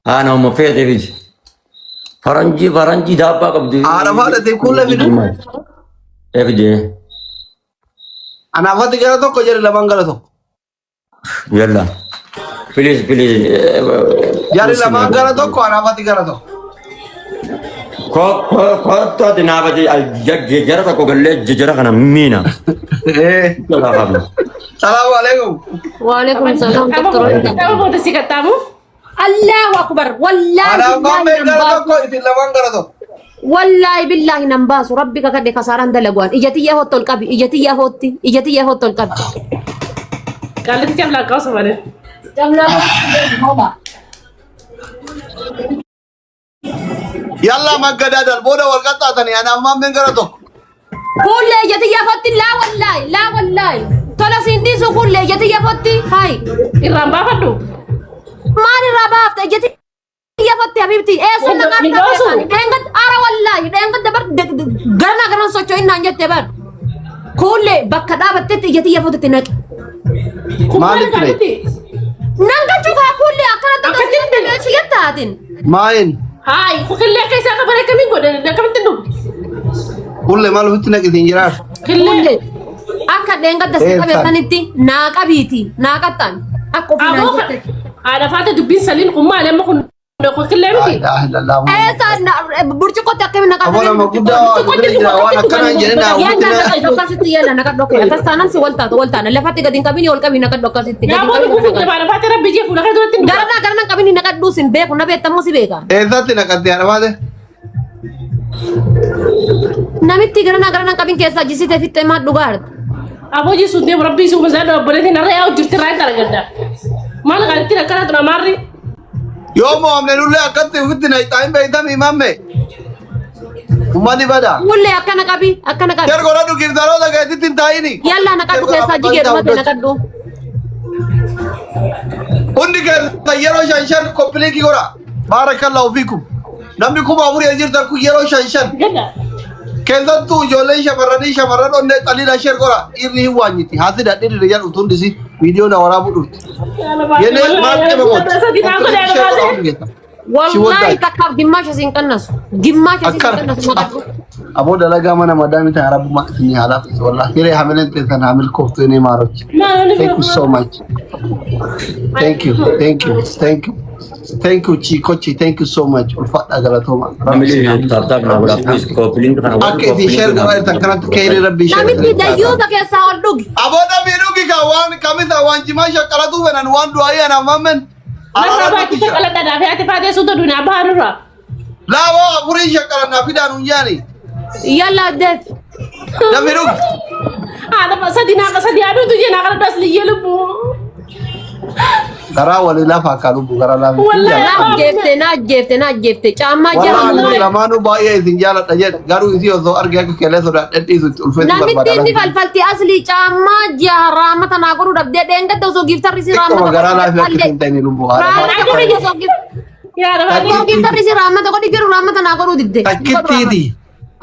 Haa nama feete fidi. Faranjii faranjii daabbaa qabdi. Haadha faadha kuulee fidu. Fide. Anaaf ati gara tokko jedhe lamaan gara tokko. Yalla. Please please. Jarri lamaan gara tokko anaaf ati gara tokko. Kottu ati naafati jara tokko gallee jara kana miina. Eh. Salaamu alaikum. Waalaikum salam doktor. Tapha booda si qaxxaamu. Allahu akbar. Wallaahi Anaaf billaahi maammee nan gara baasu. tokko isin lamaan gara tokko. Wallaahi billaahi nan baasu. Rabbi kakadhe kasaaraan dalaguan. Ija tiyya hootti ol qabi. Ija tiyya hootti. Ija tiyya hootti ol qabi. Qaallitti camlaaqqaa osoo malee. Camlaa. Yalla maggadaadal booda wal qaxxaatanii anaaf maammeen gara tokko. Kuullee ija tiyya hootti laa wallaahi laa wallaahi. Tola siin dhiisu kuullee ija tiyya hootti hayi. Irraan baafadhu. Maal irraa baafta ija tiyya hootti habiibti. Eessa na Hin qaartaa dhoosu. beekan. Dheengadda ara wallaahi dheengadda bar garana garan socho'in naan jette bar. Kuullee bakka dhaabattetti ija tiyya hootti naqi. Kun maal Maaliif ture? qaallitti? Nan galchuu kaa kuullee akkanatti Akkatti hin akkasitti siyattaatin. Maayin Hayi killee akka isaa qaban akkamiin godhan akkamitti dhugu? kuulee maal ofitti naqitiin jiraaf. Killee. Kuullee akka dheengadda si qabe Eessa? sanitti naa qabiiti naa qaxxaan akka ofii naan Aboo jette. haadha faata dubbiin saliin kun maali amma kun killee Laa miti? ilaaha illallah. Eessa burcuqqootti akkamiin na Aboo nama guddaa waa Burcuqqootti bira jira waan akkana hin jedhin haa ofitti Yalla na. naqadhu akkasitti yalla naqadhu akka akkas taanaan si wal taatu wal taana lafatti gadi hin qabini ol qabii naqadhu akkasitti gadi Yaa hin booda qabini gufuun naqadhu. jabaadha faata rabbi jee fuula kana duratti hin dhugaa. Garanaa garanaa qabini naqadhu sin beeku na beektammoo si beeka. Eessatti naqatte haadha baate? Namitti garanaa garanaa qabin keessaa jisite fixxee maa dhugaa arga. Aboo jisuun deemu rabbii si uume isaa obboleettiin har'a yaa'u jirti irraa hin argadda. Maal qaalittiin akkana tura maarri? Yoo mo'amne nullee akkatti ofitti naqxaa hin beektamii maammee. Uummanni bada. Mullee akkana qabi akkana qabi. Share godhadhu giftaroota keetitti hin taa'ini. Yalla naqadhu keessaa jigee dhumate naqadhu. Hundi keessan yeroo shan shan copy link godha. Baarakallahu fiikum. Namni 4000 jirtan kun yeroo shan shan. Gadda. Keessattuu ijoolleen shamarranii shamarran onnee xaliila share godha. Dhiirri hin waanyiti. Haasida dhiirri jedhu hundisi viidiyoo na waraabuu dhufti. Yenee maal qimamooti? Sadii naa godhe Share godha haadha hundi keessan. Wallaahi takkaaf gimmaasha siin qannasu. Gimmaasha siin Akkana. qannasu naqadhu. Aboo dalagaa mana madaami ta'e rabbuma isinii haa laaffisu wallahi. Hiree hamileen teessan haamil kooftu inni maarochi. Thank you so much. Thank you, thank you, thank you. Thank you Chikochi, thank you so much. Ulfaadhaa galatooma. Rabbi isin haa Family tap tap naa godhaa please copy link kana Akka isin share godhaa jirtan kanatti keeyri rabbii share Namitti isiniif haa ta'u. dayyuuta keessaa ol dhugi. Aboo dhabii dhugi kan waan kamisa waan jimaa shaqqalatuu fedhan waan du'aayii anaaf mammen. Narraa Araaraan baachisa nuti jira. qaladhaa fi ati faatee suuta dunaa bahanurraa. Laawoo afurii shaqqalannaa fidaan hunyaani. Yalla deef. Dhabii dhugi. Haadha sadii naa sadii aduutu jee naa qaladhaa asliyyee lubbuu. Garaa walii lafa akka lubbu gara lafa. Wallahi. Na ajjeefte na ajjeefte na ajjeefte caammaa jaha Wallahi mure. lamaanuu baay'ee isin jaaladha jedhe garuu isii osoo arge akka kelee sodaadhe dhiisu itti ulfeessu Namitti barbaada. inni falfalti aslii caammaa jaha raamata naa godhuu dhabdee dheengadda osoo giiftarri si Xiqqoma raamata garaa laafii akka isin ta'in lubbu haadha. Raamata godhi osoo Yaa rabbi. osoo giiftarri si raamata godhi jedhu raamata naa godhuu didde. Takkittiiti.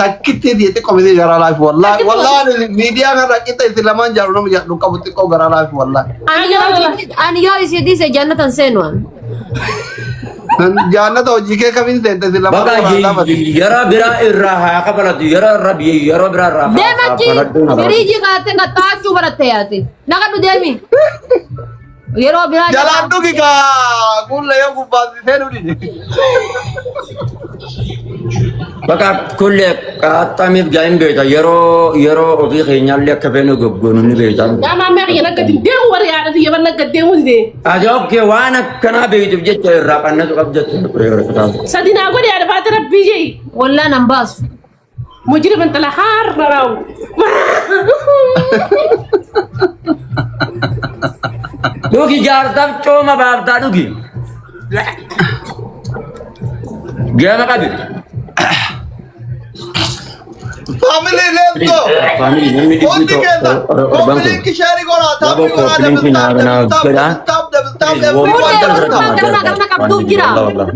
Takkittiiti xiqqoo miti garaa laafi wallahi. Wallahi miidiyaa kanarra qixa isin lamaan jaalu nama jaallu qabu xiqqoo garaa laafi wallahi. Ani yoo isii dhiise jannatan seenu ani. Jaannata hojii kee kamiin seente isin lamaan Bakka garaa laafati. yeroo biraa irraa haa kafalatu yeroo rabbi yeroo biraa irraa haa Deemachi kafaladhu na baratu. firiijii kaa'attee qaxxaachuu baratte yaate. Naqadhu deemi. Yeroo biraa Jalaan dhugi kaa kulla yoo gubbaasisee nu dide. Bakka kullee qaxxamiif jaa'in beekta yeroo yeroo ofii keenyaallee akka feenu goggoonu ni beekta. Yaa maammee kiyya naggatiin deemu warri haadha tiyya ban naggat deemu dide. Ati okkee waan akkanaa beektuuf jecha irraa qannatu qabda jechuudha. Sadii naa godhe haadha faate rabbii jee. Wallaa nan baasu. Mujrima intala harraraawu. Dhugi jaartaaf cooma baaftaa dhugi. Geema qabi. Family, let's go. Family namni dhibbi Hundi keessa torban kun. copy link share godhaa Labo tap godhaa copy link double tap naa double tap godhaa. double tap double tap Please, everyone Fuullee double hundumaa tap. garanaa garana qabduuf jira.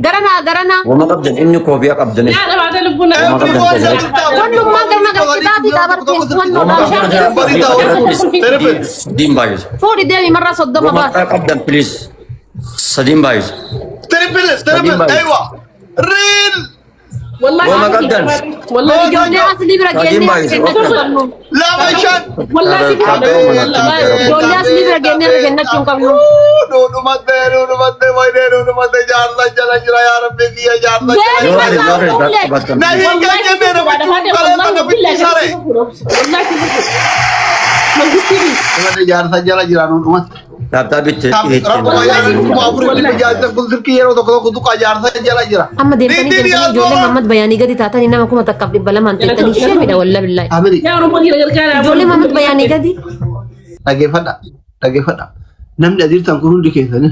Garanaa garana. Wama qabdan inni koofiyaa qabdanis. Yaa dhabaate lubbuun na Wama qabdan Everyone sagalee. double tap. Hundummaa garana gartitaati dabartee Wama wannoodhaan. qabdan sadiin baay'isa. Fuudhi deemi marraa 30 Wama baasa. qabdan please. Sadiin baay'isa. Triple. Triple, Sadiin triple. baay'isa. Aywa. Real. Wallahi Wama qabdan. Wallahi Ijoollee aslii bira Sadiin geennee baay'isa. kennachuu hin qabnu. Lama shan. Wallahi si Ijoollee aslii bira geennee irra kennachuu hin qabnu. Dhumatte, dhumatte, wayinee dhumatte, jaarsa jala jira yaa rabbi kiyya jaarsa jala Deemi Yoo jira. ati bakka lafa fuullee. qabattan. Na hin ganyenne namichi kun kaleessa namichi sare. Dhumatte jaarsa jala jira nu dhumatte. Tap tap itti Rakkoo jaarsa 4000 jaarsa kun silkii yeroo tokko tokko tuqa jaarsa jala jira. Amma deemtanii Niitiin deemtanii yaa ijoollee toora. Mahammad Bayaanii gadi taatanii nama 1200 teettanii sheemidha walla billaahi. Amiri Yaa Oromoo dhiira gargaara. Ijoollee Mahammad Bayaanii gadi. Dhaggeeffadha, dhaggeeffadha. Namni adiirtan kun hundi keessan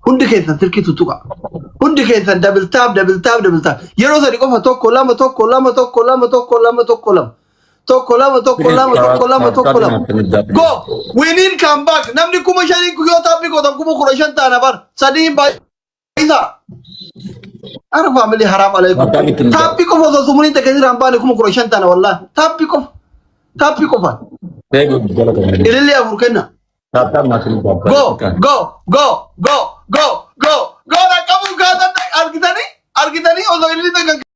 hundi keessan silkii tuttuqa. Hundi keessan double tap, double tap, double tap. Yeroo sadi qofa tokko lama tokko lama tokko lama tokko lama tokko lama. Tokko lama tokko lama tokko lama tokko lama. Go! We need come back. Namni 5000 yoo taphii gootan 15,000 taana bar. Sadii hin baay'isa. Ara family haraam alaykum. Taappii qofa osoo sumuliin takka irraa hin baane 15,000 taana wallahi. Taappii qofa. Taappii qofa. Ilillee afur kenna. Go! Go! Go! Go! Go! Go! Go! Dhaqqabuun kaatan argitanii argitanii osoo ililli takka.